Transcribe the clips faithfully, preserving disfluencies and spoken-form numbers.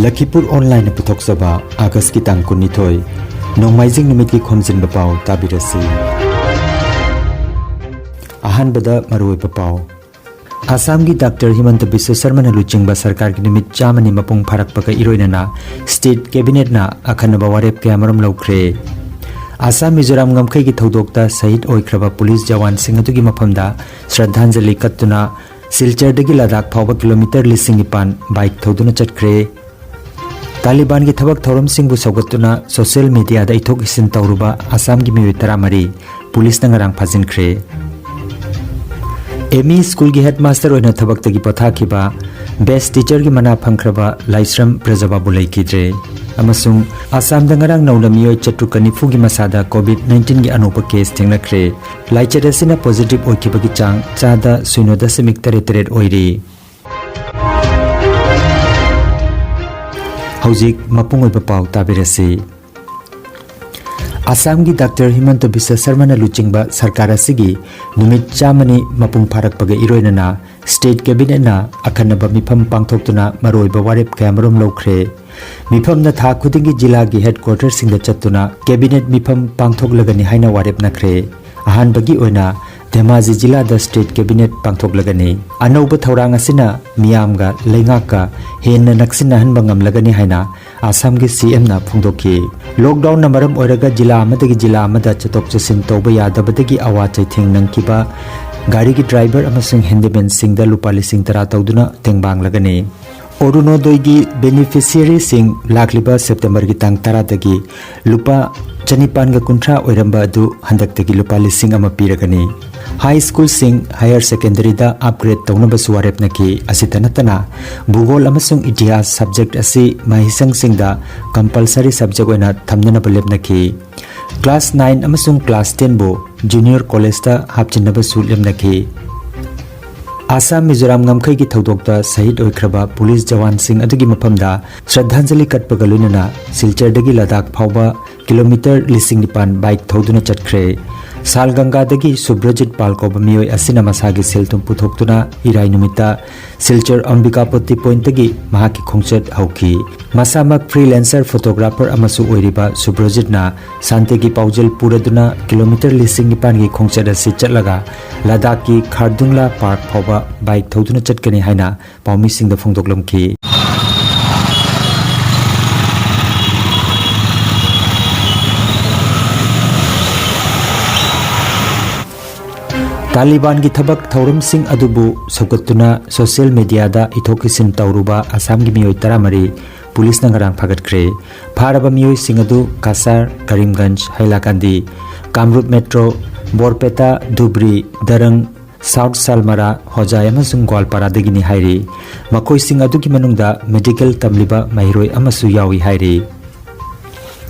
ꯂꯈꯤꯄꯨꯔ ꯑꯣꯟꯂꯥꯏꯟꯅ ꯄꯨꯊꯣꯛꯆꯕ ꯑꯥꯒꯁꯀꯤ ꯇꯥꯡ ꯀꯨꯟꯅꯤꯊꯣꯏ, ꯅꯣꯡꯃꯥꯏꯖꯤꯡ ꯅꯨꯃꯤꯠꯀꯤ ꯈꯣꯝꯖꯤꯟꯕ ꯄꯥꯎ ꯇꯥꯕꯤꯔꯁꯤ꯫ ꯑꯍꯥꯟꯕꯗ ꯃꯔꯨꯑꯣꯏꯕ ꯄꯥꯎ꯫ ꯑꯁꯥꯝꯒꯤ ꯗꯥꯛꯇꯔ ꯍꯤꯃꯟꯇ ꯕꯤꯁ꯭ꯋ ꯁꯔꯃꯅ ꯂꯨꯆꯤꯡꯕ ꯁꯔꯀꯥꯔꯒꯤ ꯅꯨꯃꯤꯠ ꯆꯥꯝꯃꯅꯤ ꯃꯄꯨꯡ ꯐꯥꯔꯛꯄꯒ ꯏꯔꯣꯏꯅꯅ ꯁ꯭ꯇꯦꯠ ꯀꯦꯕꯤꯅꯦꯠꯅ ꯑꯈꯟꯅꯕ ꯋꯥꯔꯦꯞ ꯀꯌꯥꯃꯔꯨꯝ ꯂꯧꯈ꯭ꯔꯦ꯫ ꯑꯁꯥꯝ ꯃꯤꯖꯣꯔꯥꯝ ꯉꯝꯈꯩꯒꯤ ꯊꯧꯗꯣꯛꯇ ꯁꯍꯤꯗ ꯑꯣꯏꯈ꯭ꯔꯕ ꯄꯨꯂꯤꯁ ꯖꯋꯥꯟꯁꯤꯡ ꯑꯗꯨꯒꯤ ꯃꯐꯝꯗ ꯁ꯭ꯔꯗꯙꯥꯟꯖꯂꯤ ꯀꯠꯇꯨꯅ ꯁꯤꯜꯆꯔꯗꯒꯤ ꯂꯗꯥꯈ ꯐꯥꯎꯕ ꯀꯤꯂꯣꯃꯤꯇꯔ ꯂꯤꯁꯤꯡ ꯅꯤꯄꯥꯟ ꯕꯥꯏꯛ ꯊꯧꯗꯨꯅ ꯆꯠꯈ꯭ꯔꯦ꯫ ꯇꯥꯂꯤꯕꯥꯟꯒꯤ ꯊꯕꯛ ꯊꯧꯔꯝꯁꯤꯡꯕꯨ ꯁꯧꯒꯠꯇꯨꯅ ꯁꯣꯁꯤꯌꯦꯜ ꯃꯤꯗꯤꯌꯥꯗ ꯏꯊꯣꯛ ꯏꯁꯤꯟ ꯇꯧꯔꯨꯕ ꯑꯁꯥꯝꯒꯤ ꯃꯤꯑꯣꯏ ꯇꯔꯥꯃꯔꯤ ꯄꯨꯂꯤꯁꯅ ꯉꯔꯥꯡ ꯐꯥꯖꯤꯟꯈ꯭ꯔꯦ꯫ ꯑꯦꯝ ꯏ ꯁ꯭ꯀꯨꯜꯒꯤ ꯍꯦꯗꯃꯥꯁꯇꯔ ꯑꯣꯏꯅ ꯊꯕꯛꯇꯒꯤ ꯄꯣꯊꯥꯈꯤꯕ ꯕꯦꯁ꯭ꯠ ꯇꯤꯆꯔꯒꯤ ꯃꯅꯥ ꯐꯪꯈ꯭ꯔꯕ ꯂꯥꯏꯁ꯭ꯔꯝ ꯕ꯭ꯔꯖꯕꯥꯕꯨ ꯂꯩꯈꯤꯗ꯭ꯔꯦ꯫ ꯑꯃꯁꯨꯡ ꯑꯁꯥꯝꯗ ꯉꯔꯥꯡ ꯅꯧꯅ ꯃꯤꯑꯣꯏ ꯆꯥꯇ꯭ꯔꯨꯛꯀ ꯅꯤꯐꯨꯒꯤ ꯃꯁꯥꯗ ꯀꯣꯚꯤꯗ ꯅꯥꯏꯟꯇꯤꯟꯒꯤ ꯑꯅꯧꯕ ꯀꯦꯁ ꯊꯦꯡꯅꯈ꯭ꯔꯦ꯫ ꯂꯥꯏꯆꯠ ꯑꯁꯤꯅ ꯄꯣꯖꯤꯇꯤꯚ ꯑꯣꯏꯈꯤꯕꯒꯤ ꯆꯥꯡ ꯆꯥꯗ ꯁꯤꯅꯣ ꯗꯁꯃꯤꯛ ꯇꯔꯦꯠ ꯇꯔꯦꯠ ꯑꯣꯏꯔꯤ꯫ ꯍꯧꯖꯤꯛ ꯃꯄꯨꯡ ꯑꯣꯏꯕ ꯄꯥꯎ ꯇꯥꯕꯤꯔꯁꯤ꯫ ꯑꯁꯥꯝꯒꯤ ꯗꯥꯛꯇꯔ ꯍꯤꯃꯟꯇ ꯕꯤꯁ꯭ꯋ ꯁꯔꯃꯅ ꯂꯨꯆꯤꯡꯕ ꯁꯔꯀꯥꯔ ꯑꯁꯤꯒꯤ ꯅꯨꯃꯤꯠ ꯆꯥꯝꯃꯅꯤ ꯃꯄꯨꯡ ꯐꯥꯔꯛꯄꯒ ꯏꯔꯣꯏꯅꯅ ꯁ꯭ꯇꯦꯠ ꯀꯦꯕꯤꯅꯦꯠꯅ ꯑꯈꯟꯅꯕ ꯃꯤꯐꯝ ꯄꯥꯡꯊꯣꯛꯇꯨꯅ ꯃꯔꯨꯑꯣꯏꯕ ꯋꯥꯔꯦꯞ ꯀꯌꯥꯃꯔꯨꯝ ꯂꯧꯈ꯭ꯔꯦ꯫ ꯃꯤꯐꯝꯅ ꯊꯥ ꯈꯨꯗꯤꯡꯒꯤ ꯖꯤꯂꯥꯒꯤ ꯍꯦꯗꯀ꯭ꯋꯥꯇꯔꯁꯤꯡꯗ ꯆꯠꯇꯨꯅ ꯀꯦꯕꯤꯅꯦꯠ ꯃꯤꯐꯝ ꯄꯥꯡꯊꯣꯛꯂꯒꯅꯤ ꯍꯥꯏꯅ ꯋꯥꯔꯦꯞꯅꯈ꯭ꯔꯦ꯫ ꯑꯍꯥꯟꯕꯒꯤ ꯑꯣꯏꯅ ꯙꯦꯃꯥꯖꯤ ꯖꯤꯂꯥꯗ ꯁ꯭ꯇꯦꯠ ꯀꯦꯕꯤꯅꯦꯠ ꯄꯥꯡꯊꯣꯛꯂꯒꯅꯤ꯫ ꯑꯅꯧꯕ ꯊꯧꯔꯥꯡ ꯑꯁꯤꯅ ꯃꯤꯌꯥꯝꯒ ꯂꯩꯉꯥꯛꯀ ꯍꯦꯟꯅ ꯅꯛꯁꯤꯟꯅꯍꯟꯕ ꯉꯝꯂꯒꯅꯤ ꯍꯥꯏꯅ ꯑꯁꯥꯝꯒꯤ ꯁꯤ ꯑꯦꯝꯅ ꯐꯣꯡꯗꯣꯛꯈꯤ꯫ ꯂꯣꯛꯗꯥꯎꯟꯅ ꯃꯔꯝ ꯑꯣꯏꯔꯒ ꯖꯤꯂꯥ ꯑꯃꯗꯒꯤ ꯖꯤꯂꯥ ꯑꯃꯗ ꯆꯠꯊꯣꯛ ꯆꯠꯁꯤꯟ ꯇꯧꯕ ꯌꯥꯗꯕꯗꯒꯤ ꯑꯋꯥ ꯆꯩꯊꯦꯡ ꯅꯪꯈꯤꯕ ꯒꯥꯔꯤꯒꯤ ꯗ꯭ꯔꯥꯏꯚꯔ ꯑꯃꯁꯨꯡ ꯍꯦꯟꯗꯤꯃꯦꯟꯁꯤꯡꯗ ꯂꯨꯄꯥ ꯂꯤꯁꯤꯡ ꯇꯔꯥ ꯇꯧꯗꯨꯅ ꯇꯦꯡꯕꯥꯡꯂꯒꯅꯤ꯫ ꯑꯔꯨꯅꯣꯗꯣꯏꯒꯤ ꯕꯦꯅꯤꯐꯤꯁꯤꯌꯔꯤꯁꯤꯡ ꯂꯥꯛꯂꯤꯕ ꯁꯦꯞꯇꯦꯝꯕꯔꯒꯤ ꯇꯥꯡ ꯇꯔꯥꯗꯒꯤ ꯂꯨꯄꯥ ꯆꯅꯤꯄꯥꯟꯒ ꯀꯨꯟꯊ꯭ꯔꯥ ꯑꯣꯏꯔꯝꯕ ꯑꯗꯨ ꯍꯟꯗꯛꯇꯒꯤ ꯂꯨꯄꯥ ꯂꯤꯁꯤꯡ ꯑꯃ ꯄꯤꯔꯒꯅꯤ꯫ ꯍꯥꯏ ꯁ꯭ꯀꯨꯜꯁꯤꯡ ꯍꯥꯌꯔ ꯁꯦꯀꯦꯟꯗꯔꯤꯗ ꯑꯞꯒ꯭ꯔꯦꯗ ꯇꯧꯅꯕꯁꯨ ꯋꯥꯔꯦꯞꯅꯈꯤ꯫ ꯑꯁꯤꯇ ꯅꯠꯇꯅ ꯚꯨꯒꯣꯜ ꯑꯃꯁꯨꯡ ꯏꯇꯤꯍꯥꯁ ꯁꯕꯖꯦꯛ ꯑꯁꯤ ꯃꯍꯩꯁꯪꯁꯤꯡꯗ ꯀꯝꯄꯜꯁꯔꯤ ꯁꯕꯖꯦꯛ ꯑꯣꯏꯅ ꯊꯝꯅꯅꯕ ꯂꯦꯞꯅꯈꯤ꯫ ꯀ꯭ꯂꯥꯁ ꯅꯥꯏꯟ ꯑꯃꯁꯨꯡ ꯀ꯭ꯂꯥꯁ ꯇꯦꯟꯕꯨ ꯖꯨꯅꯤꯌꯔ ꯀꯣꯂꯦꯖꯇ ꯍꯥꯞꯆꯤꯟꯅꯕꯁꯨ ꯂꯦꯞꯅꯈꯤ꯫ ꯑꯁꯥꯝ ꯃꯤꯖꯣꯔꯥꯝ ꯉꯝꯈꯩꯒꯤ ꯊꯧꯗꯣꯛꯇ ꯁꯍꯤꯗ ꯑꯣꯏꯈ꯭ꯔꯕ ꯄꯨꯂꯤꯁ ꯖꯋꯥꯟꯁꯤꯡ ꯑꯗꯨꯒꯤ ꯃꯐꯝꯗ ꯁ꯭ꯔꯗꯙꯥꯟꯖꯂꯤ ꯀꯠꯄꯒ ꯂꯣꯏꯅꯅ ꯁꯤꯜꯆꯔꯗꯒꯤ ꯂꯗꯥꯈ ꯐꯥꯎꯕ ꯀꯤꯂꯣꯃꯤꯇꯔ ꯂꯤꯁꯤꯡ ꯅꯤꯄꯥꯟ ꯕꯥꯏꯛ ꯊꯧꯗꯨꯅ ꯆꯠꯈ꯭ꯔꯦ꯫ ꯁꯥꯜ ꯒꯪꯒꯥꯗꯒꯤ ꯁꯨꯕ꯭ꯔꯖꯤꯠ ꯄꯥꯜ ꯀꯧꯕ ꯃꯤꯑꯣꯏ ꯑꯁꯤꯅ ꯃꯁꯥꯒꯤ ꯁꯦꯜ ꯊꯨꯝ ꯄꯨꯊꯣꯛꯇꯨꯅ ꯏꯔꯥꯏ ꯅꯨꯃꯤꯠꯇ ꯁꯤꯜꯆꯔ ꯑꯝꯕꯤꯀꯥꯄꯇꯤ ꯄꯣꯏꯟꯠꯇꯒꯤ ꯃꯍꯥꯛꯀꯤ ꯈꯣꯡꯆꯠ ꯍꯧꯈꯤ꯫ ꯃꯁꯥꯃꯛ freelancer photographer ꯑꯃꯁꯨ ꯑꯣꯏꯔꯤꯕ ꯁꯨꯕ꯭ꯔꯖꯤꯠꯅ ꯁꯥꯟꯇꯤꯒꯤ ꯄꯥꯎꯖꯦꯜ ꯄꯨꯔꯗꯨꯅ ꯀꯤꯂꯣꯃꯤꯇꯔ ꯂꯤꯁꯤꯡ ꯅꯤꯄꯥꯟꯒꯤ ꯈꯣꯡꯆꯠ ꯑꯁꯤ ꯆꯠꯂꯒ ꯂꯗꯥꯈꯀꯤ ꯈꯥꯔꯗꯨꯡꯂꯥ ꯄꯥꯔꯛ ꯐꯥꯎꯕ ꯕꯥꯏꯛ ꯊꯧꯗꯨꯅ ꯆꯠꯀꯅꯤ ꯍꯥꯏꯅ ꯄꯥꯎꯃꯤꯁꯤꯡꯗ ꯐꯣꯡꯗꯣꯛꯂꯝꯈꯤ꯫ ꯇꯥꯂꯤꯕꯥꯟꯒꯤ ꯊꯕꯛ ꯊꯧꯔꯝꯁꯤꯡ ꯑꯗꯨꯕꯨ ꯁꯧꯒꯠꯇꯨꯅ social mediaꯗ ꯏꯊꯣꯛ ꯏꯁꯤꯟ ꯇꯧꯔꯨꯕ ꯑꯁꯥꯝꯒꯤ ꯃꯤꯑꯣꯏ ꯇꯔꯥꯃꯔꯤ ꯄꯨꯂꯤꯁꯅ ꯉꯔꯥꯡ ꯐꯥꯒꯠꯈ꯭ꯔꯦ꯫ ꯐꯥꯔꯕ ꯃꯤꯑꯣꯏꯁꯤꯡ ꯑꯗꯨ ꯀꯁꯥꯔ, ꯀꯔꯤꯝꯒꯟꯖ, ꯍꯩꯂꯥꯀꯥꯟꯗꯤ, ꯀꯥꯃꯔꯨꯞ ꯃꯦꯇ꯭ꯔꯣ, ꯕꯣꯔꯄꯦꯇꯥ, ꯙꯨꯕ꯭ꯔꯤ, ꯗꯔꯪ, ꯁꯥꯎꯠ ꯁꯥꯜꯃꯥꯔꯥ, ꯍꯣꯖꯥꯏ ꯑꯃꯁꯨꯡ ꯒ꯭ꯋꯥꯜꯄꯥꯔꯥꯗꯒꯤꯅꯤ ꯍꯥꯏꯔꯤ꯫ ꯃꯈꯣꯏꯁꯤꯡ ꯑꯗꯨꯒꯤ ꯃꯅꯨꯡꯗ ꯃꯦꯗꯤꯀꯦꯜ ꯇꯝꯂꯤꯕ ꯃꯍꯩꯔꯣꯏ ꯑꯃꯁꯨ ꯌꯥꯎꯏ ꯍꯥꯏꯔꯤ꯫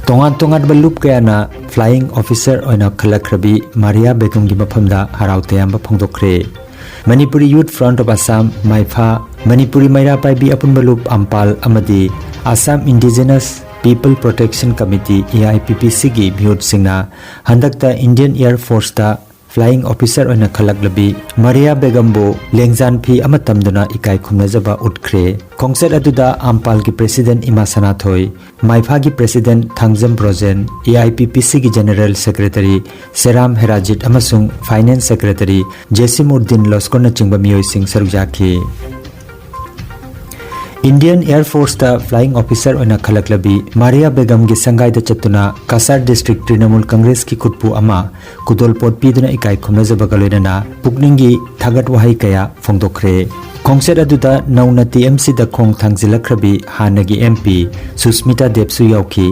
ꯇꯣꯉꯥꯟ ꯇꯣꯉꯥꯟꯕ ꯂꯨꯞ ꯀꯌꯥꯅ flying officer ꯑꯣꯏꯅ ꯈꯜꯂꯛꯈ꯭ꯔꯕꯤ ꯃꯥꯔꯤꯌꯥ ꯕꯦꯒꯝꯒꯤ ꯃꯐꯝꯗ ꯍꯔꯥꯎ ꯇꯌꯥꯝꯕ ꯐꯣꯡꯗꯣꯛꯈ꯭ꯔꯦ꯫ Manipuri Youth Front of Assam, ꯃꯥꯏꯐꯥ, Manipuri ꯃꯩꯔꯥ ꯄꯥꯏꯕꯤ ꯑꯄꯨꯟꯕ ꯂꯨꯞ ꯑꯝꯄꯥꯜ ꯑꯃꯗꯤ Assam Indigenous People Protection Committee, AIPPCꯒꯤ ꯃꯤꯍꯨꯠꯁꯤꯡꯅ ꯍꯟꯗꯛꯇ Indian Air Forceꯇ flying officer ꯑꯣꯏꯅ ꯈꯜꯂꯛꯂꯕꯤ ꯃꯥꯔꯤꯌꯥ ꯕꯦꯒꯝꯕꯨ ꯂꯦꯡꯖꯥꯟ ꯐꯤ ꯑꯃ ꯇꯝꯗꯨꯅ ꯏꯀꯥꯏ ꯈꯨꯝꯅꯖꯕ ꯎꯠꯈ꯭ꯔꯦ꯫ ꯈꯣꯡꯆꯠ ꯑꯗꯨꯗ ꯑꯝꯄꯥꯜꯒꯤ president ꯏꯃꯥ ꯁꯅꯥꯊꯣꯏ, ꯃꯥꯏꯐꯥꯒꯤ president Thangjam Brojen, AIPPCꯒꯤ general secretary ꯁꯦꯔꯥꯝ ꯍꯦꯔꯥꯖꯤꯠ ꯑꯃꯁꯨꯡ finance secretary ꯖꯦꯁꯤꯃꯨꯔꯗꯤꯟ ꯂꯣꯁꯀꯣꯔꯅꯆꯤꯡꯕ ꯃꯤꯑꯣꯏꯁꯤꯡ ꯁꯔꯨꯛ ꯌꯥꯈꯤ꯫ Indian Air Forceꯇ flying officer ꯑꯣꯏꯅ ꯈꯜꯂꯛꯂꯕꯤ ꯃꯥꯔꯤꯌꯥ ꯕꯦꯒꯝꯒꯤ ꯁꯪꯒꯥꯏꯗ ꯆꯠꯇꯨꯅ ꯀꯁꯥꯔ district ꯇ꯭ꯔꯤꯅꯃꯨꯜ ꯀꯪꯒ꯭ꯔꯦꯁꯀꯤ ꯈꯨꯠꯄꯨ ꯑꯃ ꯈꯨꯗꯣꯜꯄꯣꯠ ꯄꯤꯗꯨꯅ ꯏꯀꯥꯏ ꯈꯨꯝꯅꯖꯕꯒ ꯂꯣꯏꯅꯅ ꯄꯨꯛꯅꯤꯡꯒꯤ ꯊꯥꯒꯠ ꯋꯥꯍꯩ ꯀꯌꯥ ꯐꯣꯡꯗꯣꯛꯈ꯭ꯔꯦ꯫ ꯈꯣꯡꯆꯠ ꯑꯗꯨꯗ ꯅꯧꯅ TMCꯗ ꯈꯣꯡ ꯊꯥꯡꯖꯤꯜꯂꯛꯈ꯭ꯔꯕꯤ ꯍꯥꯟꯅꯒꯤ MP ꯁꯨꯁꯃꯤꯇꯥ ꯗꯦꯕꯁꯨ ꯌꯥꯎꯈꯤ꯫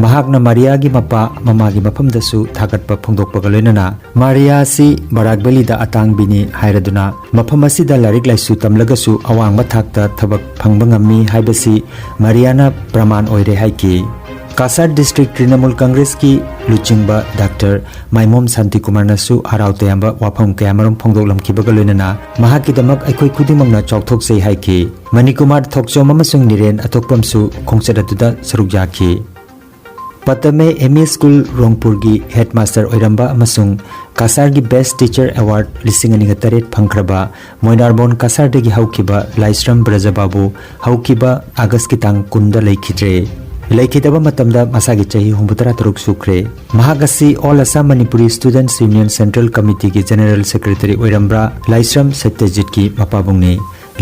ꯃꯍꯥꯛꯅ ꯃꯥꯔꯤꯌꯥꯒꯤ ꯃꯄꯥ ꯃꯃꯥꯒꯤ ꯃꯐꯝꯗꯁꯨ ꯊꯥꯒꯠꯄ ꯐꯣꯡꯗꯣꯛꯄꯒ ꯂꯣꯏꯅꯅ ꯃꯥꯔꯤꯌꯥ ꯑꯁꯤ ꯕꯔꯥꯛ ꯚꯦꯂꯤꯗ ꯑꯇꯥꯡꯕꯤꯅꯤ ꯍꯥꯏꯔꯗꯨꯅ ꯃꯐꯝ ꯑꯁꯤꯗ ꯂꯥꯏꯔꯤꯛ ꯂꯥꯏꯁꯨ ꯇꯝꯂꯒꯁꯨ ꯑꯋꯥꯡꯕ ꯊꯥꯛꯇ ꯊꯕꯛ ꯐꯪꯕ ꯉꯝꯃꯤ ꯍꯥꯏꯕꯁꯤ ꯃꯥꯔꯤꯌꯥꯅ ꯄ꯭ꯔꯃꯥꯟ ꯑꯣꯏꯔꯦ ꯍꯥꯏꯈꯤ꯫ ꯀꯁꯥꯔ district ꯇ꯭ꯔꯤꯅꯃꯨꯜ ꯀꯪꯒ꯭ꯔꯦꯁꯀꯤ ꯂꯨꯆꯤꯡꯕ ꯗꯥꯛꯇꯔ ꯃꯥꯏꯃꯣꯝ ꯁꯥꯟꯇꯤꯀꯨꯃꯥꯔꯅꯁꯨ ꯍꯔꯥꯎ ꯇꯌꯥꯝꯕ ꯋꯥꯐꯝ ꯀꯌꯥꯃꯔꯨꯝ ꯐꯣꯡꯗꯣꯛꯂꯝꯈꯤꯕꯒ ꯂꯣꯏꯅꯅ ꯃꯍꯥꯛꯀꯤꯗꯃꯛ ꯑꯩꯈꯣꯏ ꯈꯨꯗꯤꯡꯃꯛꯅ ꯆꯥꯎꯊꯣꯛꯆꯩ ꯍꯥꯏꯈꯤ꯫ ꯃꯅꯤꯀꯨꯃꯥꯔ ꯊꯣꯛꯆꯣꯝ ꯑꯃꯁꯨꯡ ꯅꯤꯔꯦꯟ ꯑꯊꯣꯛꯄꯝꯁꯨ ꯈꯣꯡꯆꯠ ꯑꯗꯨꯗ ꯁꯔꯨꯛ ꯌꯥꯈꯤ꯫ ꯄꯇꯃꯦ ꯑꯦꯝ ꯏ ꯁ꯭ꯀꯨꯜ ꯔꯣꯡꯄꯨꯔꯒꯤ ꯍꯦꯗꯃꯥꯁꯇꯔ ꯑꯣꯏꯔꯝꯕ ꯑꯃꯁꯨꯡ ꯀꯁꯥꯔꯒꯤ ꯕꯦꯁ꯭ꯠ ꯇꯤꯆꯔ ꯑꯦꯋꯥꯔꯗ ꯂꯤꯁꯤꯡ ꯑꯅꯤꯒ ꯇꯔꯦꯠ ꯐꯪꯈ꯭ꯔꯕ ꯃꯣꯏꯅꯥꯔꯕꯣꯟ ꯀꯁꯥꯔꯗꯒꯤ ꯍꯧꯈꯤꯕ ꯂꯥꯏꯁ꯭ꯔꯝ ꯕ꯭ꯔꯖꯕꯥꯕꯨ ꯍꯧꯈꯤꯕ ꯑꯥꯒꯁ꯭ꯠꯀꯤ ꯇꯥꯡ ꯀꯨꯟꯗ ꯂꯩꯈꯤꯗ꯭ꯔꯦ꯫ ꯂꯩꯈꯤꯗꯕ ꯃꯇꯝꯗ ꯃꯁꯥꯒꯤ ꯆꯍꯤ ꯍꯨꯝꯐꯨꯇꯔꯥ ꯇꯔꯨꯛ ꯁꯨꯈ꯭ꯔꯦ꯫ ꯃꯍꯥꯛ ꯑꯁꯤ All Assam Manipuri Students Union Central Committeeꯒꯤ ꯖꯦꯅꯦꯔꯦꯜ ꯁꯦꯀ꯭ꯔꯦꯇꯔꯤ ꯑꯣꯏꯔꯝꯕ ꯂꯥꯏꯁ꯭ꯔꯝ ꯁꯇ꯭ꯌꯖꯤꯠꯀꯤ ꯃꯄꯥꯕꯨꯡꯅꯤ꯫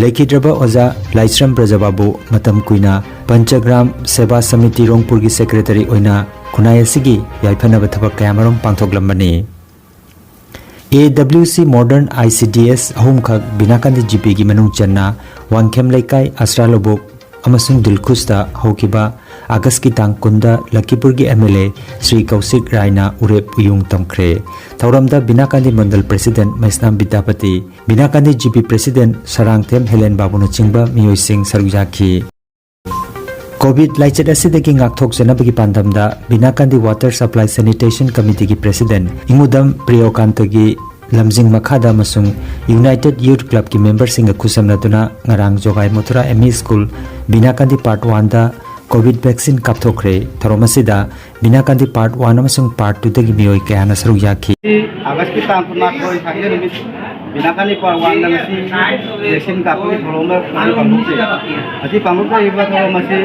ꯂꯩꯈꯤꯗ꯭ꯔꯕ ꯑꯣꯖꯥ ꯂꯥꯏꯁ꯭ꯔꯝ ꯕ꯭ꯔꯖꯕꯥꯕꯨ ꯃꯇꯝ ꯀꯨꯏꯅ ꯄꯟꯆꯒ꯭ꯔꯥꯝ ꯁꯦꯕꯥ ꯁꯃꯤꯇꯤ ꯔꯣꯡꯄꯨꯔꯒꯤ ꯁꯦꯀ꯭ꯔꯦꯇꯔꯤ ꯑꯣꯏꯅ ꯈꯨꯟꯅꯥꯏ ꯑꯁꯤꯒꯤ ꯌꯥꯏꯐꯅꯕ ꯊꯕꯛ ꯀꯌꯥꯃꯔꯨꯝ ꯄꯥꯡꯊꯣꯛꯂꯝꯕꯅꯤ꯫ ꯑꯦ ꯗꯕ꯭ꯂꯤꯎ ꯁꯤ modern I C D S ꯑꯍꯨꯝꯈꯛ ꯕꯤꯅꯥꯀꯥꯟꯗꯤ G ꯄꯤꯒꯤ ꯃꯅꯨꯡ ꯆꯟꯅ ꯋꯥꯡꯈꯦꯝ ꯂꯩꯀꯥꯏ, ꯑꯁ꯭ꯔꯥ ꯂꯧꯕꯨꯛ ꯑꯃꯁꯨꯡ ꯗꯤꯜꯈꯨꯁꯇ ꯍꯧꯈꯤꯕ ꯑꯥꯒꯁ꯭ꯠꯀꯤ ꯇꯥꯡ ꯀꯨꯟꯗ ꯂꯈꯤꯄꯨꯔꯒꯤ M L A Shri Kaushik ꯔꯥꯏꯅ ꯎꯔꯦꯞ ꯎꯌꯨꯡ ꯇꯝꯈ꯭ꯔꯦ꯫ ꯊꯧꯔꯝꯗ Binakandi Mandal president Meisnam Bidyapati, Binakandi G P president Sarangthem Helen ꯕꯥꯕꯨꯅꯆꯤꯡꯕ ꯃꯤꯑꯣꯏꯁꯤꯡ ꯁꯔꯨꯛ ꯌꯥꯈꯤ꯫ ꯀꯣꯚꯤꯗ ꯂꯥꯏꯆꯠ ꯑꯁꯤꯗꯒꯤ ꯉꯥꯛꯊꯣꯛꯆꯅꯕꯒꯤ ꯄꯥꯟꯗꯝꯗ ꯕꯤꯅꯥꯀꯥꯟꯗꯤ ꯋꯥꯇꯔ ꯁꯄ꯭ꯂꯥꯏ ꯁꯦꯅꯤꯇꯦꯁꯟ ꯀꯃꯤꯇꯤꯒꯤ ꯄ꯭ꯔꯦꯁꯤꯗꯦꯟꯠ ꯏꯉꯨꯗꯝ ꯄ꯭ꯔꯤꯌꯣꯀꯥꯟꯇꯒꯤ ꯂꯝꯖꯤꯡ ꯃꯈꯥꯗ ꯑꯃꯁꯨꯡ ꯌꯨꯅꯥꯏꯇꯦꯗ ꯌꯨꯊ ꯀ꯭ꯂꯕꯀꯤ ꯃꯦꯝꯕꯔꯁꯤꯡꯒ ꯈꯨꯠꯁꯝꯅꯗꯨꯅ ꯉꯔꯥꯡ Jogai Mathura M E school Binakandi part ꯋꯥꯟꯗ ꯀꯣꯚꯤꯗ ꯚꯦꯛꯁꯤꯟ ꯀꯥꯞꯊꯣꯛꯈ꯭ꯔꯦ꯫ ꯊꯧꯔꯝ ꯑꯁꯤꯗ ꯕꯤꯅꯥꯀꯥꯟꯗꯤ ꯄꯥꯔꯠ ꯋꯥꯟ ꯑꯃꯁꯨꯡ ꯄꯥꯔꯠ ꯇꯨꯗꯒꯤ ꯃꯤꯑꯣꯏ ꯀꯌꯥꯅ ꯁꯔꯨꯛ ꯌꯥꯈꯤ꯫ ꯑꯥꯒꯁ꯭ꯠꯀꯤ ꯇꯥꯡ ꯀꯨꯟꯃꯥꯊꯣꯏ ꯁꯪꯒꯦ ꯅꯨꯃꯤꯠ ꯕꯤꯅꯥꯀꯥꯟꯗꯤ ꯄꯥꯔꯠ ꯋꯥꯟꯗ ꯉꯁꯤ ꯚꯦꯛꯁꯤꯟ ꯀꯥꯞꯄꯒꯤ ꯊꯧꯔꯝ ꯑꯃ ꯄꯥꯡꯊꯣꯛꯆꯩ꯫ ꯉꯁꯤ ꯄꯥꯡꯊꯣꯛꯆꯔꯤꯕ ꯊꯧꯔꯝ ꯑꯁꯤ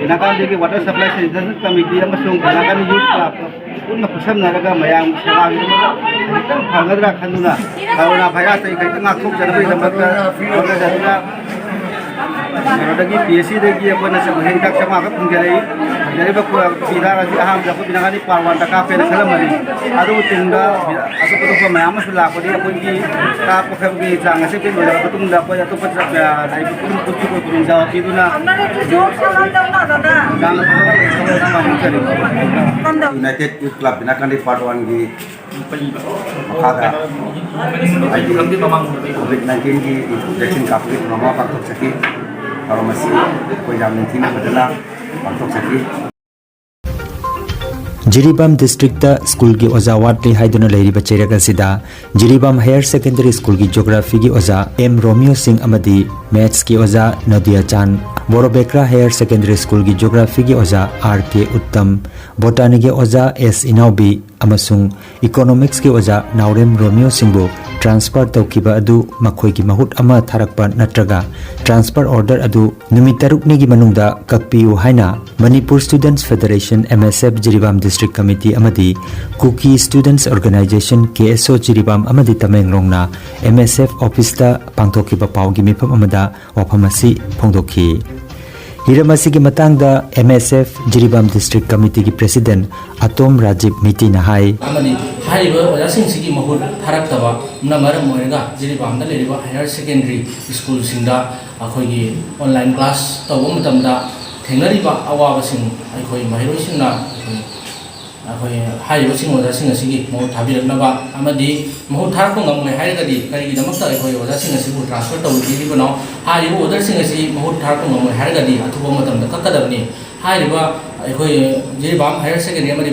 ꯕꯤꯅꯥꯀꯥꯟꯗꯤꯒꯤ ꯋꯥꯇꯔ ꯁꯄ꯭ꯂꯥꯏ ꯁꯦꯅꯤꯇꯦꯁꯟ ꯀꯃꯤꯇꯤ ꯑꯃꯁꯨꯡ ꯕꯤꯅꯥꯀꯥꯟꯗꯤ ꯌꯨꯊ ꯀ꯭ꯂꯕ ꯄꯨꯟꯅ ꯈꯨꯠꯁꯝꯅꯔꯒ ꯃꯌꯥꯝꯒꯤ ꯁꯦꯕꯥꯒꯤ ꯈꯤꯇꯪ ꯐꯒꯗ꯭ꯔꯥ ꯈꯟꯗꯨꯅ ꯀꯣꯔꯣꯅꯥ ꯚꯥꯏꯔꯁꯇꯒꯤ ꯈꯤꯇꯪ ꯉꯥꯛꯊꯣꯛꯆꯅꯕꯒꯤꯗꯃꯛꯇ ꯍꯣꯠꯅꯖꯗꯨꯅ ꯀꯩꯅꯣꯗꯒꯤ ꯄꯤ ꯑꯩꯆ ꯁꯤꯗꯒꯤ ꯑꯩꯈꯣꯏꯅ ꯆꯪꯕ ꯍꯤꯗꯥꯛ ꯆꯥꯝꯃꯉꯥ ꯈꯛ ꯐꯪꯖꯔꯛꯏ꯫ ꯐꯪꯖꯔꯤꯕ ꯍꯤꯗꯥꯛ ꯑꯁꯤ ꯑꯍꯥꯟꯕꯗ ꯑꯩꯈꯣꯏ ꯕꯤꯅꯥꯀꯥꯟꯗꯤ ꯄꯥꯔꯠ ꯋꯥꯟꯗ ꯀꯥꯞꯄꯦꯅ ꯈꯜꯂꯝꯕꯅꯤ꯫ ꯑꯗꯨꯕꯨ ꯇꯨꯡꯗ ꯑꯇꯣꯞ ꯑꯇꯣꯞꯄ ꯃꯌꯥꯝ ꯑꯃꯁꯨ ꯂꯥꯛꯄꯗꯒꯤ ꯑꯩꯈꯣꯏꯒꯤ ꯀꯥꯞꯄ ꯈꯔꯒꯤ ꯆꯥꯡ ꯑꯁꯤ ꯂꯣꯏꯔꯕ ꯃꯇꯨꯡꯗ ꯑꯩꯈꯣꯏ ꯑꯇꯣꯞꯄ ꯂꯥꯏꯔꯤꯛ ꯄꯨꯝꯅꯃꯛꯄꯨ ꯈꯨꯗꯣꯡꯆꯥꯕ ꯄꯤꯗꯨꯅ ꯌꯥꯝꯅ ꯐꯖꯅ ꯄꯥꯡꯊꯣꯛꯆꯔꯤ꯫ ꯌꯨꯅꯥꯏꯇꯦꯗ ꯌꯨꯊ ꯀ꯭ꯂꯕ ꯕꯤꯅꯥꯀꯥꯟꯗꯤ ꯄꯥꯔꯠ ꯋꯥꯟꯒꯤ ꯃꯈꯥꯗ ꯍꯥꯏꯗꯤ ꯀꯣꯚꯤꯗ ꯅꯥꯏꯟꯇꯤꯟꯒꯤ ꯚꯦꯛꯁꯤꯟ ꯀꯥꯞꯄꯒꯤ ꯊꯧꯔꯝ ꯑꯃ ꯄꯥꯡꯊꯣꯛꯆꯈꯤ꯫ ꯊꯧꯔꯝ ꯑꯁꯤ ꯑꯩꯈꯣꯏ ꯌꯥꯝ ꯅꯤꯡꯊꯤꯅ ꯐꯖꯅ ꯄꯥꯡꯊꯣꯛꯆꯈꯤ꯫ ꯖꯤꯔꯤꯕꯥꯝ ꯗꯤꯁꯇ꯭ꯔꯤꯛꯇ ꯁ꯭ꯀꯨꯜꯒꯤ ꯑꯣꯖꯥ ꯋꯥꯠꯂꯤ ꯍꯥꯏꯗꯨꯅ ꯂꯩꯔꯤꯕ ꯆꯩꯔꯛ ꯑꯁꯤꯗ ꯖꯤꯔꯤꯕꯥꯝ ꯍꯥꯌꯔ ꯁꯦꯀꯦꯟꯗꯔꯤ ꯁ꯭ꯀꯨꯜꯒꯤ ꯖꯤꯑꯣꯒ꯭ꯔꯥꯐꯤꯒꯤ ꯑꯣꯖꯥ ꯑꯦꯝ ꯔꯣꯃꯤꯌꯣ ꯁꯤꯡ ꯑꯃꯗꯤ ꯃꯦꯠꯁꯀꯤ ꯑꯣꯖꯥ ꯅꯣꯗꯤꯌꯥ ꯆꯥꯟ, ꯕꯣꯔꯣꯕꯦꯀ꯭ꯔꯥ ꯍꯥꯌꯔ ꯁꯦꯀꯦꯟꯗꯔꯤ ꯁ꯭ꯀꯨꯜꯒꯤ ꯖꯤꯑꯣꯒ꯭ꯔꯥꯐꯤꯒꯤ ꯑꯣꯖꯥ ꯑꯥꯔ ꯀꯦ ꯎꯠꯇꯝ, ꯕꯣꯇꯥꯅꯤꯒꯤ ꯑꯣꯖꯥ ꯑꯦꯁ ꯏꯅꯥꯎꯕꯤ ꯑꯃꯁꯨꯡ ꯏꯀꯣꯅꯣꯃꯤꯛꯁꯀꯤ ꯑꯣꯖꯥ ꯅꯥꯎꯔꯦꯝ ꯔꯣꯃꯤꯌꯣ ꯁꯤꯡꯕꯨ ꯇ꯭ꯔꯥꯟꯁꯐꯔ ꯇꯧꯈꯤꯕ ꯑꯗꯨ ꯃꯈꯣꯏꯒꯤ ꯃꯍꯨꯠ ꯑꯃ ꯊꯥꯔꯛꯄ ꯅꯠꯇ꯭ꯔꯒ ꯇ꯭ꯔꯥꯟꯁꯐꯔ ꯑꯣꯔꯗꯔ ꯑꯗꯨ ꯅꯨꯃꯤꯠ ꯇꯔꯨꯛꯅꯤꯒꯤ ꯃꯅꯨꯡꯗ ꯀꯛꯄꯤꯌꯨ ꯍꯥꯏꯅ ꯃꯅꯤꯄꯨꯔ ꯁ꯭ꯇꯨꯗꯦꯟꯠꯁ ꯐꯦꯗꯔꯦꯁꯟ, ꯑꯦꯝ ꯑꯦꯁ ꯑꯦꯐ, ꯖꯤꯔꯤꯕꯥꯝ ꯗꯤꯁꯇ꯭ꯔꯤꯛ ꯀꯃꯤꯇꯤ ꯑꯃꯗꯤ ꯀꯨꯀꯤ ꯁ꯭ꯇꯨꯗꯦꯟꯠꯁ ꯑꯣꯔꯒꯅꯥꯏꯖꯦꯁꯟ, ꯀꯦ ꯑꯦꯁ ꯑꯣ, ꯖꯤꯔꯤꯕꯥꯝ ꯑꯃꯗꯤ ꯇꯃꯦꯡꯂꯣꯡꯅ ꯑꯦꯝ ꯑꯦꯁ ꯑꯦꯐ ꯑꯣꯐꯤꯁꯇ ꯄꯥꯡꯊꯣꯛꯈꯤꯕ ꯄꯥꯎꯒꯤ ꯃꯤꯐꯝ ꯑꯃꯗ ꯋꯥꯐꯝ ꯑꯁꯤ ꯐꯣꯡꯗꯣꯛꯈꯤ꯫ ꯍꯤꯔꯝ ꯑꯁꯤꯒꯤ ꯃꯇꯥꯡꯗ ꯑꯦꯝ ꯑꯦꯁ F Jiribam district ꯀꯃꯤꯇꯤꯒꯤ president ꯑꯇꯣꯝ Rajiv ꯃꯤꯇꯤꯅ ꯍꯥꯏ꯫ ꯑꯃꯗꯤ ꯍꯥꯏꯔꯤꯕ ꯑꯣꯖꯥꯁꯤꯡꯁꯤꯒꯤ ꯃꯍꯨꯠ ꯊꯥꯔꯛꯇꯕꯅ ꯃꯔꯝ ꯑꯣꯏꯔꯒ ꯖꯤꯔꯤꯕꯥꯝꯗ ꯂꯩꯔꯤꯕ ꯍꯥꯌꯔ ꯁꯦꯀꯦꯟꯗꯔꯤ ꯁ꯭ꯀꯨꯜꯁꯤꯡꯗ ꯑꯩꯈꯣꯏꯒꯤ ꯑꯣꯟꯂꯥꯏꯟ ꯀ꯭ꯂꯥꯁ ꯇꯧꯕ ꯃꯇꯝꯗ ꯊꯦꯡꯅꯔꯤꯕ ꯑꯋꯥꯕꯁꯤꯡ ꯑꯩꯈꯣꯏ ꯃꯍꯩꯔꯣꯏꯁꯤꯡꯅ ꯑꯩꯈꯣꯏ ꯑꯩꯈꯣꯏ ꯍꯥꯏꯔꯤꯕꯁꯤꯡ ꯑꯣꯖꯥꯁꯤꯡ ꯑꯁꯤꯒꯤ ꯃꯍꯨꯠ ꯊꯥꯕꯤꯔꯛꯅꯕ ꯑꯃꯗꯤ ꯃꯍꯨꯠ ꯊꯥꯔꯛꯄ ꯉꯝꯃꯣꯏ ꯍꯥꯏꯔꯒꯗꯤ ꯀꯔꯤꯒꯤꯗꯃꯛꯇ ꯑꯩꯈꯣꯏ ꯑꯣꯖꯥꯁꯤꯡ ꯑꯁꯤꯕꯨ ꯇ꯭ꯔꯥꯟꯁꯐꯔ ꯇꯧꯕꯤꯔꯤꯕꯅꯣ? ꯍꯥꯏꯔꯤꯕ ꯑꯣꯔꯗꯔꯁꯤꯡ ꯑꯁꯤ ꯃꯍꯨꯠ ꯊꯥꯔꯛꯄ ꯉꯝꯃꯣꯏ ꯍꯥꯏꯔꯒꯗꯤ ꯑꯊꯨꯕ ꯃꯇꯝꯗ ꯀꯛꯀꯗꯕꯅꯤ꯫ ꯍꯥꯏꯔꯤꯕ ꯑꯩꯈꯣꯏ ꯖꯤꯔꯤꯕꯥꯝ ꯍꯥꯌꯔ ꯁꯦꯀꯦꯟꯗꯔꯤ ꯑꯃꯗꯤ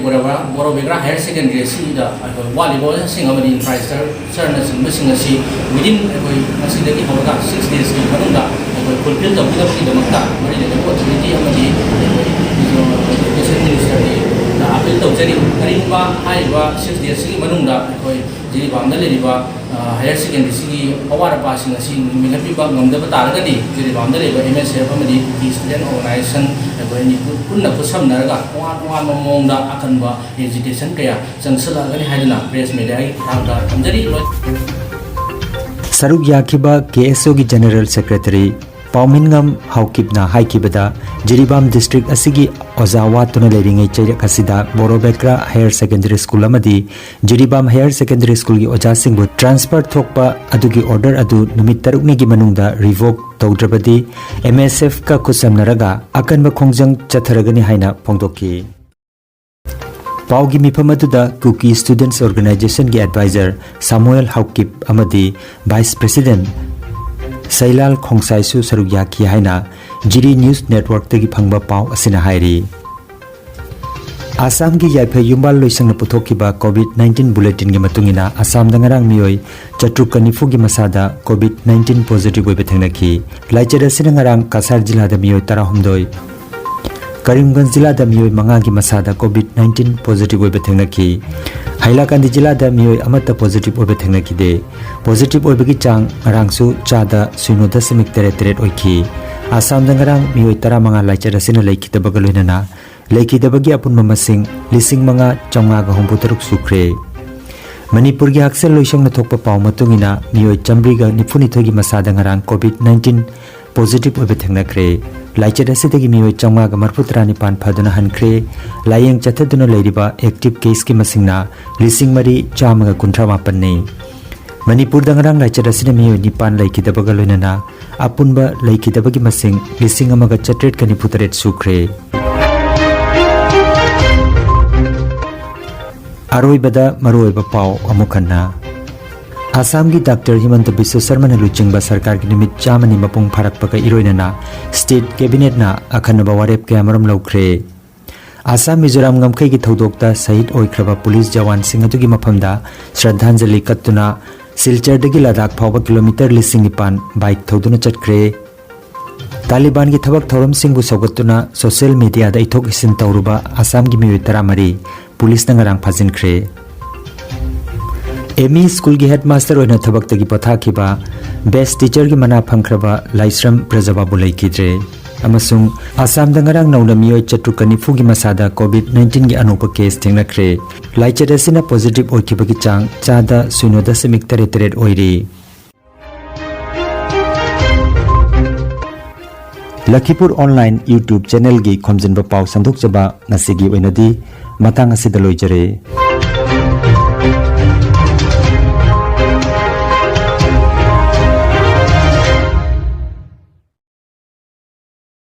ꯕꯣꯔꯣꯕꯦꯒ꯭ꯔꯥ ꯍꯥꯌꯔ ꯁꯦꯀꯦꯟꯗꯔꯤ ꯑꯁꯤꯗ ꯑꯩꯈꯣꯏ ꯋꯥꯠꯂꯤꯕ ꯑꯣꯖꯥꯁꯤꯡ ꯑꯃꯗꯤ ꯏꯟꯐ꯭ꯔꯥꯁ꯭ꯇ꯭ꯔꯛꯆꯔꯅꯆꯤꯡꯕꯁꯤꯡ ꯑꯁꯤ within ꯑꯩꯈꯣꯏ ꯉꯁꯤꯗꯒꯤ ꯍꯧꯔꯒ six days ꯀꯤ ꯃꯅꯨꯡꯗ ꯑꯩꯈꯣꯏ ꯐꯨꯜꯐꯤꯜ ꯇꯧꯕꯤꯅꯕꯒꯤꯗꯃꯛꯇ ꯃꯔꯤ ꯂꯩꯅꯕ ꯑꯣꯊꯣꯔꯤꯇꯤ ꯑꯃꯗꯤ ꯑꯩꯈꯣꯏ education minister ꯗ ꯑꯄꯤꯜ ꯇꯧꯖꯔꯤ꯫ ꯀꯔꯤꯒꯨꯝꯕ ꯍꯥꯏꯔꯤꯕ six days ꯁꯤꯒꯤ ꯃꯅꯨꯡꯗ ꯑꯩꯈꯣꯏ ꯖꯤꯔꯤꯕꯥꯝꯗ ꯂꯩꯔꯤꯕ ꯍꯥꯌꯔ ꯁꯦꯀꯦꯟꯗꯔꯤꯁꯤꯒꯤ ꯑꯋꯥꯠ ꯑꯄꯥꯁꯤꯡ ꯑꯁꯤ ꯃꯦꯟꯈꯠꯄꯤꯕ ꯉꯝꯗꯕ ꯇꯥꯔꯒꯗꯤ ꯖꯤꯔꯤꯕꯥꯝꯗ ꯂꯩꯕ ꯑꯦꯝ ꯑꯦꯁ ꯑꯦꯐ ꯑꯃꯗꯤ ꯀꯨꯀꯤ ꯁ꯭ꯇꯨꯗꯦꯟꯠ ꯑꯣꯔꯒꯅꯥꯏꯖꯦꯁꯟ ꯑꯩꯈꯣꯏ ꯑꯅꯤ ꯄꯨꯟꯅ ꯈꯨꯠꯁꯝꯅꯔꯒ ꯇꯣꯉꯥꯟ ꯇꯣꯉꯥꯟꯕ ꯃꯑꯣꯡꯗ ꯑꯀꯟꯕ ꯑꯦꯖꯤꯇꯦꯁꯟ ꯀꯌꯥ ꯆꯪꯁꯤꯜꯂꯛꯑꯒꯅꯤ ꯍꯥꯏꯗꯨꯅ ꯄ꯭ꯔꯦꯁ ꯃꯦꯗꯤꯌꯥꯒꯤ ꯈꯨꯠꯊꯥꯡꯗ ꯊꯝꯖꯔꯤ꯫ ꯁꯔꯨꯛ ꯌꯥꯈꯤꯕ ꯀꯦ ꯑꯦꯁ ꯑꯣꯒꯤ ꯖꯦꯅꯔꯦꯜ ꯁꯦꯀ꯭ꯔꯦꯇꯔꯤ ꯄꯥꯎꯃꯤꯟꯉꯝ ꯍꯥꯎꯀꯤꯞꯅ ꯍꯥꯏꯈꯤꯕꯗ, ꯖꯤꯔꯤꯕꯥꯝ ꯗꯤꯁꯇ꯭ꯔꯤꯛ ꯑꯁꯤꯒꯤ ꯑꯣꯖꯥ ꯋꯥꯠꯇꯨꯅ ꯂꯩꯔꯤꯉꯩ ꯆꯩꯔꯛ ꯑꯁꯤꯗ ꯕꯣꯔꯣꯕꯦꯀ꯭ꯔꯥ ꯍꯥꯌꯔ ꯁꯦꯀꯦꯟꯗꯔꯤ ꯁ꯭ꯀꯨꯜ ꯑꯃꯗꯤ ꯖꯤꯔꯤꯕꯥꯝ ꯍꯥꯌꯔ ꯁꯦꯀꯦꯟꯗꯔꯤ ꯁ꯭ꯀꯨꯜꯒꯤ ꯑꯣꯖꯥꯁꯤꯡꯕꯨ ꯇ꯭ꯔꯥꯟꯁꯐꯔ ꯊꯣꯛꯄ ꯑꯗꯨꯒꯤ ꯑꯣꯔꯗꯔ ꯑꯗꯨ ꯅꯨꯃꯤꯠ ꯇꯔꯨꯛꯅꯤꯒꯤ ꯃꯅꯨꯡꯗ ꯔꯤꯚꯣꯛ ꯇꯧꯗ꯭ꯔꯕꯗꯤ ꯑꯦꯝ ꯑꯦꯁ ꯑꯦꯐꯀ ꯈꯨꯠꯁꯝꯅꯔꯒ ꯑꯀꯟꯕ ꯈꯣꯡꯖꯪ ꯆꯠꯊꯔꯒꯅꯤ ꯍꯥꯏꯅ ꯐꯣꯡꯗꯣꯛꯈꯤ꯫ ꯄꯥꯎꯒꯤ ꯃꯤꯐꯝ ꯑꯗꯨꯗ ꯀꯨꯀꯤ ꯁ꯭ꯇꯨꯗꯦꯟꯠꯁ ꯑꯣꯔꯒꯅꯥꯏꯖꯦꯁꯟꯒꯤ ꯑꯦꯗꯚꯥꯏꯖꯔ ꯁꯥꯃꯨꯑꯦꯜ ꯍꯥꯎꯀꯤꯞ ꯑꯃꯗꯤ ꯚꯥꯏꯁ ꯄ꯭ꯔꯦꯁꯤꯗꯦꯟꯠ ꯁꯩꯂꯥꯜ ꯈꯣꯡꯁꯥꯏꯁꯨ ꯁꯔꯨꯛ ꯌꯥꯈꯤ ꯍꯥꯏꯅ ꯖꯤꯔꯤ ꯅ꯭ꯌꯨꯁ ꯅꯦꯠꯋꯥꯔꯛꯇꯒꯤ ꯐꯪꯕ ꯄꯥꯎ ꯑꯁꯤꯅ ꯍꯥꯏꯔꯤ꯫ ꯑꯁꯥꯝꯒꯤ ꯌꯥꯏꯐꯩ ꯌꯨꯝꯕꯥꯜ ꯂꯣꯏꯁꯪꯅ ꯄꯨꯊꯣꯛꯈꯤꯕ COVID nineteen bulletinꯒꯤ ꯃꯇꯨꯡ ꯏꯟꯅ, ꯑꯁꯥꯝꯗ ꯉꯔꯥꯡ ꯃꯤꯑꯣꯏ ꯆꯥꯇ꯭ꯔꯨꯛꯀ ꯅꯤꯐꯨꯒꯤ ꯃꯁꯥꯗ COVID nineteen positive ꯑꯣꯏꯕ ꯊꯦꯡꯅꯈꯤ꯫ ꯂꯥꯏꯆꯠ ꯑꯁꯤꯅ ꯉꯔꯥꯡ ꯀꯁꯥꯔ ꯖꯤꯂꯥꯗ ꯃꯤꯑꯣꯏ ꯇꯔꯥꯍꯨꯝꯗꯣꯏ, ꯀꯔꯤꯝꯒꯟꯖ ꯖꯤꯂꯥꯗ ꯃꯤꯑꯣꯏ ꯃꯉꯥꯒꯤ ꯃꯁꯥꯗ COVID nineteen positive ꯑꯣꯏꯕ ꯊꯦꯡꯅꯈꯤ꯫ ꯍꯩꯂꯥꯀꯥꯟꯗꯤ ꯖꯤꯂꯥꯗ ꯃꯤꯑꯣꯏ ꯑꯃꯠꯇ positive ꯑꯣꯏꯕ ꯊꯦꯡꯅꯈꯤꯗꯦ꯫ Positive ꯑꯣꯏꯕꯒꯤ ꯆꯥꯡ ꯉꯔꯥꯡꯁꯨ ꯆꯥꯗ ꯁꯤꯅꯣ ꯗꯁꯃꯤꯛ ꯇꯔꯦꯠ ꯇꯔꯦꯠ ꯑꯣꯏꯈꯤ꯫ ꯑꯁꯥꯝꯗ ꯉꯔꯥꯡ ꯃꯤꯑꯣꯏ ꯇꯔꯥꯃꯉꯥ ꯂꯥꯏꯆꯠ ꯑꯁꯤꯅ ꯂꯩꯈꯤꯗꯕꯒ ꯂꯣꯏꯅꯅ ꯂꯩꯈꯤꯗꯕꯒꯤ ꯑꯄꯨꯟꯕ ꯃꯁꯤꯡ ꯂꯤꯁꯤꯡ ꯃꯉꯥ ꯆꯥꯝꯃꯉꯥꯒ ꯍꯨꯝꯐꯨ ꯇꯔꯨꯛ ꯁꯨꯈ꯭ꯔꯦ꯫ ꯃꯅꯤꯄꯨꯔꯒꯤ ꯍꯛꯁꯦꯜ ꯂꯣꯏꯁꯪꯅ ꯊꯣꯛꯄ ꯄꯥꯎ ꯃꯇꯨꯡ ꯏꯟꯅ, ꯃꯤꯑꯣꯏ ꯆꯥꯃꯔꯤꯒ ꯅꯤꯐꯨꯅꯤꯊꯣꯏꯒꯤ ꯃꯁꯥꯗ ꯉꯔꯥꯡ COVID nineteen positive ꯑꯣꯏꯕ ꯊꯦꯡꯅꯈ꯭ꯔꯦ꯫ ꯂꯥꯏꯆꯠ ꯑꯁꯤꯗꯒꯤ ꯃꯤꯑꯣꯏ ꯆꯥꯝꯃꯉꯥꯒ ꯃꯔꯤꯐꯨ ꯇꯔꯥꯅꯤꯄꯥꯟ ꯐꯗꯨꯅ ꯍꯟꯈ꯭ꯔꯦ꯫ ꯂꯥꯌꯦꯡ ꯆꯠꯊꯗꯨꯅ ꯂꯩꯔꯤꯕ active caseꯀꯤ ꯃꯁꯤꯡꯅ ꯂꯤꯁꯤꯡ ꯃꯔꯤ ꯆꯥꯝꯃꯒ ꯀꯨꯟꯊ꯭ꯔꯥ ꯃꯥꯄꯟꯅꯤ꯫ ꯃꯅꯤꯄꯨꯔꯗ ꯉꯔꯥꯡ ꯂꯥꯏꯆꯠ ꯑꯁꯤꯅ ꯃꯤꯑꯣꯏ ꯅꯤꯄꯥꯟ ꯂꯩꯈꯤꯗꯕꯒ ꯂꯣꯏꯅꯅ ꯑꯄꯨꯟꯕ ꯂꯩꯈꯤꯗꯕꯒꯤ ꯃꯁꯤꯡ ꯂꯤꯁꯤꯡ ꯑꯃꯒ ꯆꯥꯇ꯭ꯔꯦꯠꯀ ꯅꯤꯐꯨ ꯇꯔꯦꯠ ꯁꯨꯈ꯭ꯔꯦ꯫ ꯑꯔꯣꯏꯕꯗ ꯃꯔꯨꯑꯣꯏꯕ ꯄꯥꯎ ꯑꯃꯨꯛ ꯍꯟꯅ꯫ ꯑꯁꯥꯝꯒꯤ ꯗꯥꯛꯇꯔ ꯍꯤꯃꯟꯇ ꯕꯤꯁ꯭ꯋ ꯁꯔꯃꯅ ꯂꯨꯆꯤꯡꯕ ꯁꯔꯀꯥꯔꯒꯤ ꯅꯨꯃꯤꯠ ꯆꯥꯝꯃꯅꯤ ꯃꯄꯨꯡ ꯐꯥꯔꯛꯄꯒ ꯏꯔꯣꯏꯅꯅ state cabinetꯅ ꯑꯈꯟꯅꯕ ꯋꯥꯔꯦꯞ ꯀꯌꯥꯃꯔꯨꯝ ꯂꯧꯈ꯭ꯔꯦ꯫ ꯑꯁꯥꯝ ꯃꯤꯖꯣꯔꯥꯝ ꯉꯝꯈꯩꯒꯤ ꯊꯧꯗꯣꯛꯇ ꯁꯍꯤꯗ ꯑꯣꯏꯈ꯭ꯔꯕ ꯄꯨꯂꯤꯁ ꯖꯋꯥꯟꯁꯤꯡ ꯑꯗꯨꯒꯤ ꯃꯐꯝꯗ ꯁ꯭ꯔꯗ꯭ꯙꯥꯟꯖꯂꯤ ꯀꯠꯇꯨꯅ ꯁꯤꯜꯆꯔꯗꯒꯤ ꯂꯗꯥꯈ ꯐꯥꯎꯕ ꯀꯤꯂꯣꯃꯤꯇꯔ ꯂꯤꯁꯤꯡ ꯅꯤꯄꯥꯟ bike ꯊꯧꯗꯨꯅ ꯆꯠꯈ꯭ꯔꯦ꯫ ꯇꯥꯂꯤꯕꯥꯟꯒꯤ ꯊꯕꯛ ꯊꯧꯔꯝꯁꯤꯡꯕꯨ ꯁꯧꯒꯠꯇꯨꯅ social mediaꯗ ꯏꯊꯣꯛ ꯏꯁꯤꯟ ꯇꯧꯔꯨꯕ ꯑꯁꯥꯝꯒꯤ ꯃꯤꯑꯣꯏ ꯇꯔꯥꯃꯔꯤ ꯄꯨꯂꯤꯁꯅ ꯉꯔꯥꯡ ꯐꯥꯖꯤꯟꯈ꯭ꯔꯦ꯫ ꯑꯦꯝ ꯏ ꯁ꯭ꯀꯨꯜꯒꯤ headmaster ꯑꯣꯏꯅ ꯊꯕꯛꯇꯒꯤ ꯄꯣꯊꯥꯈꯤꯕ best teacherꯒꯤ ꯃꯅꯥ ꯐꯪꯈ꯭ꯔꯕ ꯂꯥꯏꯁ꯭ꯔꯝ ꯕ꯭ꯔꯖꯕꯥꯕꯨ ꯂꯩꯈꯤꯗ꯭ꯔꯦ꯫ ꯑꯃꯁꯨꯡ ꯑꯁꯥꯝꯗ ꯉꯔꯥꯡ ꯅꯧꯅ ꯃꯤꯑꯣꯏ ꯆꯥꯇ꯭ꯔꯨꯛꯀ ꯅꯤꯐꯨꯒꯤ ꯃꯁꯥꯗ COVID nineteenꯒꯤ ꯑꯅꯧꯕ case ꯊꯦꯡꯅꯈ꯭ꯔꯦ꯫ ꯂꯥꯏꯆꯠ ꯑꯁꯤꯅ positive ꯑꯣꯏꯈꯤꯕꯒꯤ ꯆꯥꯡ ꯆꯥꯗ ꯁꯤꯅꯣ ꯗꯁꯃꯤꯛ ꯇꯔꯦꯠ ꯇꯔꯦꯠ ꯑꯣꯏꯔꯤ꯫ ꯂꯈꯤꯄꯨꯔ online YouTube channelꯒꯤ ꯈꯣꯝꯖꯤꯟꯕ ꯄꯥꯎ ꯁꯟꯗꯣꯛꯆꯕ ꯉꯁꯤꯒꯤ ꯑꯣꯏꯅꯗꯤ ꯃꯇꯥꯡ ꯑꯁꯤꯗ ꯂꯣꯏꯖꯔꯦ꯫